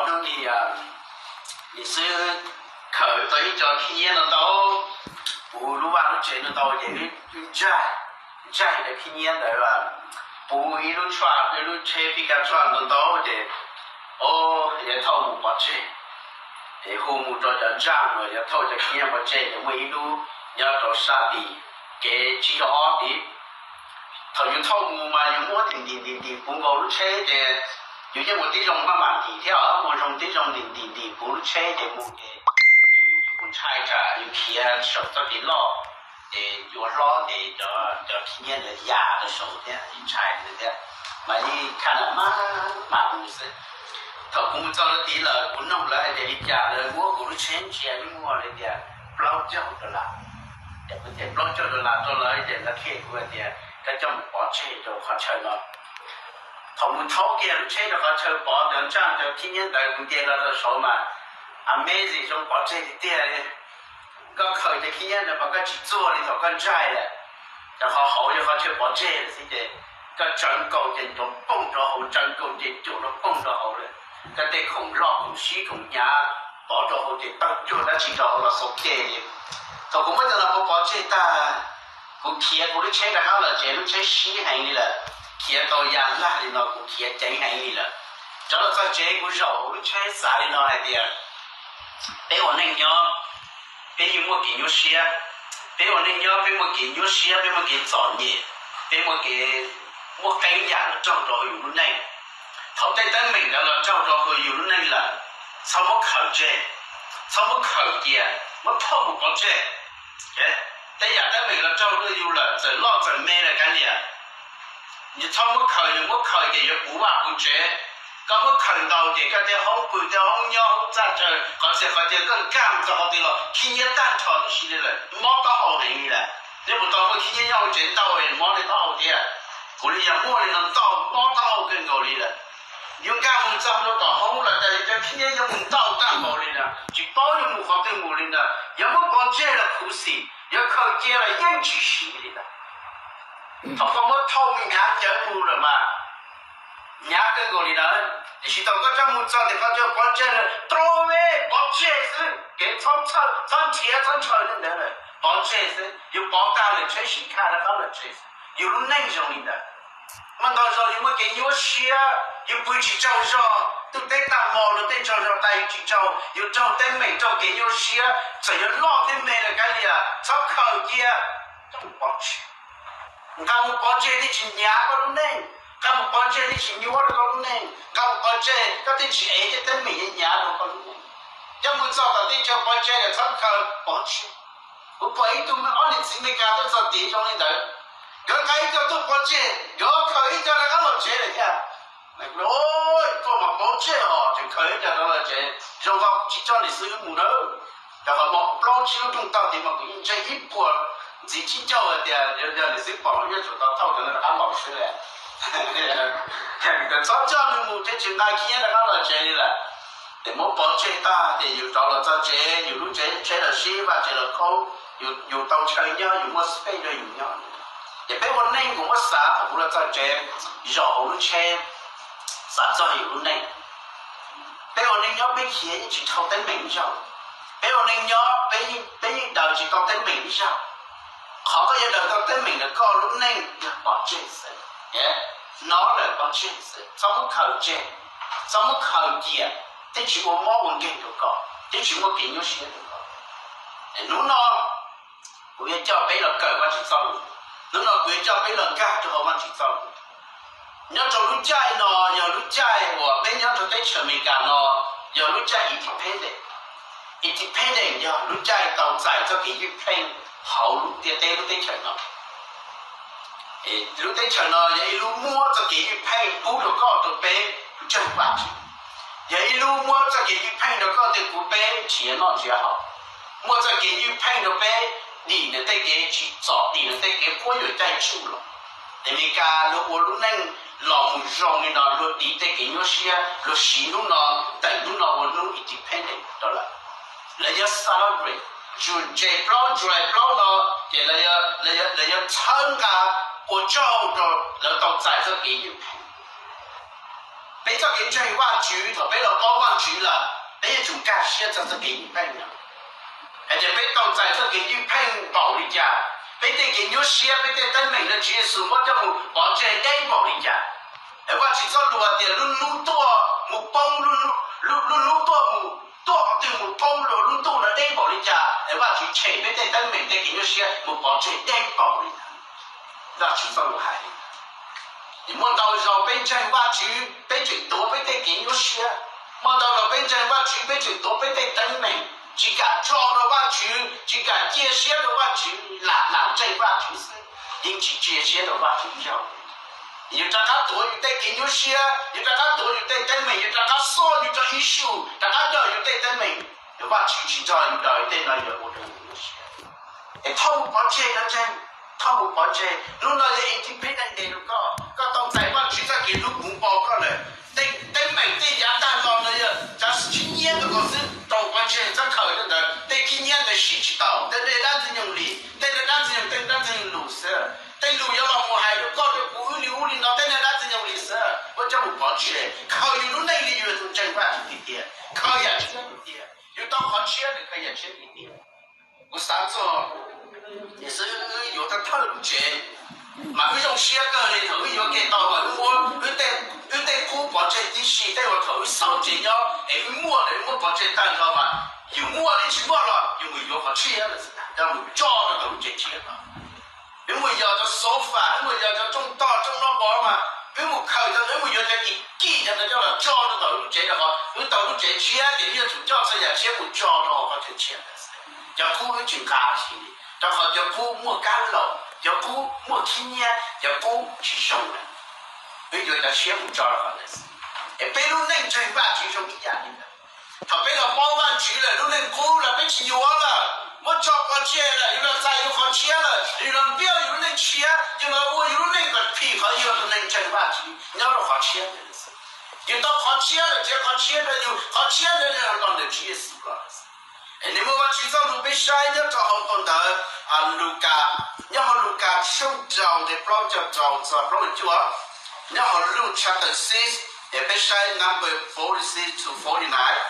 Nim xwb khaws tau ib co khib nyiab no ntau, puv lub vaj lub tsev no ntau ces wb ntsaig, ntsaig cov khib nyiab ntawd, puv ib lub tshuaj, ib lub tsheb pib kab tshuaj ntau ntau ces, o, yuav thauj mus pov tseg. Ces hu mus rau cov ntsaj uas yuav thauj cov khib nyiab pov tseg ces muaj ib lub nyob rau sab tim kev tsib caug ob tid. Thaum yus thauj mus mas yus muab ntim ntim ntim ntim puv nkaus lub tsheb ces yus yeej ua tib zoo maj mam ntim thiab, ua zoo tib zoo ntim ntim ntim puv lub tsheb ces mus ces yus kuj ntshai tsam yus khiav saum txoj kev loj ces yus ua hlob ces cov khib nyiab ntawd ya rau saud thiab, ntshai ntawd thiab. Mas yeej khaj na maj mam mus xwb. Thaum kuv mus txog lawv tid lawm kuv noog lawv hais tias li cas, lawv muab kuv lub tsheb ntsia ib muag li tias plaub caug dollar. Ces kuv tias plaub caug dollar rau lawv ces lawv qhia kuv hais tias koj coj mus pov tseg rau qhov chaw no. Thaum mus thaub kiag lub tsheb rau qhov chaw pov, cov ntsaj cov khib nyiab ntawd kuv nce los rau saud mas amazing, zoo pov tseg tiag tiag li. Koj khaws cov khib nyiab ntawd mas koj tsis txuag li thaum koj ntsaig lawm. Cov qhov hauv yog qhov chaw pov tseg lawm xwb ces koj tsawv nkaus ces nrov poog rau hauv, tsawv nkaus ces cuam rau poog rau hauv lawm. Koj tej khoom loj khoom sib khoom hnyav pov rau hauv ces tawg cuag dab tsi rau hauv los xaus ceg li. Thaum kuv muab cov no pov pov tseg tag, kuv khiav kuv lub tsheb rov qab los tsev, lub tsheb sib heev li lawm. Khiav tau ya laj li no kuv khiav ceev heev li lawm. Rov los txog tsev kuv zaum lub tsheb xav li no hais tias peb ua neej nyob, peb yeej muaj kev nyuaj siab. Peb ua neej nyob peb muaj kev nyuaj siab, peb muaj kev txom nyem, peb muaj kev, muaj qee yam los raug rau hauv yus lub neej. Thaum tej teeb meem ntawd los raug rau hauv yus lub neej lawm, txhob muab khaws tseg, txhob muab khaws cia, muab thauj mus pov tseg. Tej yam teeb meem los raug rau yus lawm, txawm loj txawm me los kav liam, yus txhob muab khaws, yus muab khaws ces yuav puv vaj puv tsev. Koj muab khaws ntau ces koj tej hoob pw, tej hoob nyob, hoob txaj tsawv, qhov txhia qhov chaw koj nkag mus txog qhov twg los khib nyiab tag nrho tib si li lawm, mob taub hau heev li lawm. Neb puas tau muaj khib nyiab nyob hauv tsev ntau es mob li taub hau thiab? Kuv li yog muaj li no ntau, mob taub hau kawg nkaus li lawm. Yus nkag mus txog rau tom hoob los cas yus cov khib nyiab yuav mus ntau tag npaum li ntawd, tsis paub yuav mus qhov twg mus li ntawd. Yog muab pov tseg los khuv xim, yog khaws cia los yeej tsis siv li ntawd. Thaum koj muab thauj mus hnyav cawv mus lawm mas hnyav kawg nkaus li ntawd. Tiam sis thaum koj coj mus txog tias koj coj pov tseg lawm, rau ve pov tseg xwb, kev txhob txhawj, txhob nrhiav, txhob ntshaw li ntawd lawm, pov tseg xwb. Yus pov tag lawm tsheb sib khaj rov qab los tsev xwb. Yus lub neej zoo li ntawd. Muaj ntau zaus yus muaj kev nyuaj siab, yus pw tsis tsaug zog, ntuj teb tag hmo luag tej tsaug zog tas yus tsis tsaug, yus raug teeb meem raug kev nyuaj siab, txawm yuav loj thiab me los kav liam, txhob khaws cia, coj mus pov tseg. Nqa mus pov tseg thiaj tsis hnyav koj lub neej, nqa mus pov tseg thiaj tsis nyuaj rau koj lub neej, nqa mus pov tseg koj thiaj tsis ev tej teeb meem hnyav rau koj lub neej. Coj mus txog tom teb chaws pov tseg lawm txhob khaws, pov tseg. Kuv pom ib tug me ob niam txiv Amelikas tuaj txog tid zoo li ntawd, nkawd nqa ib co tuaj pov tseg, nkawd khaws ib co rov qab los tsev lawm thiab. Tuaj mas pov tseg os, tseem khaws ib co rov los tsev, zoo nkaus tsis coj niam xwb wb mus nawb. Rau qhov muaj plaub tsib lub rooj tag tid mas kuv yeej ntseeg ib puas ntxiv tsib caug hais tias yog niam xwb pom los yeej tsum tau thauj cov no rov qab los xwb lawm. Txhob coj nws mus thiab tsis nqa khib nyiab rov qab los tsev li lawm. Ces muab pov tseg tag ces yus rov los txog tsev, yus lub tsev, tsheb los sib, vaj tsev los khaub, yus tau chaw nyob, yus muaj space rau yus nyob. Ces peb ua neej kuv muab xav thaum kuv los txog tsev, zaum hauv lub tsheb, xav txog yus lub neej. Peb ua neej nyob peb khiav yeej tsis dhau teeb meem ib zaug. Peb ua neej nyob peb yeej daws tsis tau teeb meem ib zaug. Qhov koj yuav daws tau teeb meem ntawm koj lub neej yog pov tseg xwb. Hnov lawm pov tseg xwb, txhob muab khaws tseg, txhob muab khaws cia, thiaj tsis ua mob ua nkeeg rau koj, thiaj tsis muaj kev nyuaj siab rau koj. Hnub no kuv yuav coj peb los kawm Vajtswv txoj lus. Hnub no kuv yuav coj peb los nkag rau hauv Vajtswv txoj lus. Nyob rau lub caij no yog lub caij uas peb nyob rau teb chaws Amelikas no yog lub caij independent. Independent yog lub caij tau txais txoj kev ywj pheej hauv lub ntiaj teb lub teb chaws no. Lub teb chaws no yog ib lub muab txoj kev ywj pheej pub rau koj rau peb tsawg vam tsev. Yog ib lub muab txoj kev ywj pheej rau koj tej kuv peb nrhiav noj nrhiav haus. Muab txoj kev ywj pheej rau peb dim nws tej kev tsim txom, dim nws tej kev quab yuam caij tsuj los. Amelikas luag ua lub neej los mus zoo li no luag dim tej kev nyuaj siab, luag siv hnub no, tawm hnub no ua hnub independent rau lawv. Lawv yuav celebrate, June ntse plaub, July plaub no, ces lawv yuav txhawb nqa ua tsaug rau lawv tau txais txoj kev ywj pheej. Peb txoj Peb ntseeg Vajtswv, thaum peb los paub Vajtswv lawm, peb yuav tsum nkag siab txog txoj kev ywj pheej no. Hais tias peb tau txais txoj kev ywj pheej npaum li cas, peb tej kev nyuaj siab, peb tej teeb meem no Tswv Yexus muab coj mus pov tseg deb npaum li cas. Es Vajtswv txoj lus hais tias lub hnub tuaj mus poob, lub hnub tuaj mus, tuaj qhov twg mus poob, lub hnub tuaj no deb npaum li cas, es Vajtswv tshem peb tej teeb meem tej kev nyuaj siab mus pov tseg deb npaum li ntawd. Vajtswv txoj lus hais li. Muaj ntau zaus peb ntseeg Vajtswv peb tseem tuav peb tej kev nyuaj siab. Muaj ntau zaus peb ntseeg Vajtswv peb tseem tuav peb tej teeb meem, tsis kam tso rau Vajtswv, tsis kam cia siab rau Vajtswv, lam lam ntseeg Vajtswv xwb, yeej tsis cia siab rau Vajtswv yog. Yus rov qab tuav yus tej kev nyuaj siab, yus rov qab tuav yus tej teeb meem, yus rov qab xuaj yus cov issue, rov qab nrog yus tej teeb meem, Vajtswv tsis nrog yus daws tej no yuav ua rau yus nyuaj siab. Es thauj mus pov tseg no ntseeg, thauj mus pov tseg. Hnub no yog Independence Day rau koj, koj tau txais Vajtswv txoj kev hlub puv npo koj lawm. Tej teeb meem tej yav tag los no yog cov khib nyiab ntawm koj xwb, rau pov tseg txhob khaws rau ntawd. Tej khib nyiab ntawd siv tsis tau, tej dab ntxwg nyoog li, tej dab ntxwg nyoog, tej dab ntxwg nyoog lus xwb. Tej lus yuav los mus hais rau koj rau kuv wb li ub li no, tej dab ntxwg nyoog li xwb, muab coj mus pov tseg, khaws yus lub neej li yus tus ntseeg Vajtswv tiag tiag, khaws yam tshiab tiag tiag. Yus tau qhov tshiab, khaws yam tshiab tiag tiag. Kuv xav txog xwb, wb yuav thawj thawj lub tsev, mas wb zoo siab kawg li thaum wb yuav ke tau mas wb muab wb tej qub pov tseg tib si, tej uas thaum wb xauj tsev nyob es wb muaj lawm wb muab pov tseg tag nrho mas yus muaj li tsis muaj los yus mus yuav qhov tshiab lawm, coj mus tso rau tau lub tsev tshiab no. Wb mus yos cov sofa, wb mus yos cov rooj toj rooj noj mov mas wb mus khaws cov ntawd, wb mus yuav cov kim kim cov ntawd coj los tso rau tau lub tsev, rau qhov wb tau lub tsev tshiab ces wb yuav tsum coj txhua yam tshiab mus tso rau qhov chaw tshiab ntawd. Cov qub wb tsis nqa si, rau qhov cov qub muaj kab laum, cov qub muaj khib nyiab, cov qub tsis zoo lawm. Wb yuav cov tshiab mus tso rau qhov ntawd. Es peb lub neej ntseeg Vajtswv zoo ib yam li ntawd. Thaum peb los paub Vajtswv lawm, lub neej qub los peb tsis yuav lawm, muab tso pov tseg lawm, yus los txais yus qhov tshiab lawm, yus los npiaj yus lub neej tshiab, yus los ua yus lub neej kom phim qhov yus tus neeg ntseeg Vajtswv nyob rau qhov tshiab ntawd. Yus tau qhov tshiab lawm, tsev qhov tshiab rau yus, qhov tshiab ntawd los ntawm Tswv Yexus los. Es nws muaj Vajtswv txoj lus peb saib nyob rau hauv phau ntawv Lukas, nyob hauv Lukas tshooj rau ntawm plaub caug rau txog plaub caug cuaj, nyob hauv Luke chapter six, es peb saib number forty six to forty nine.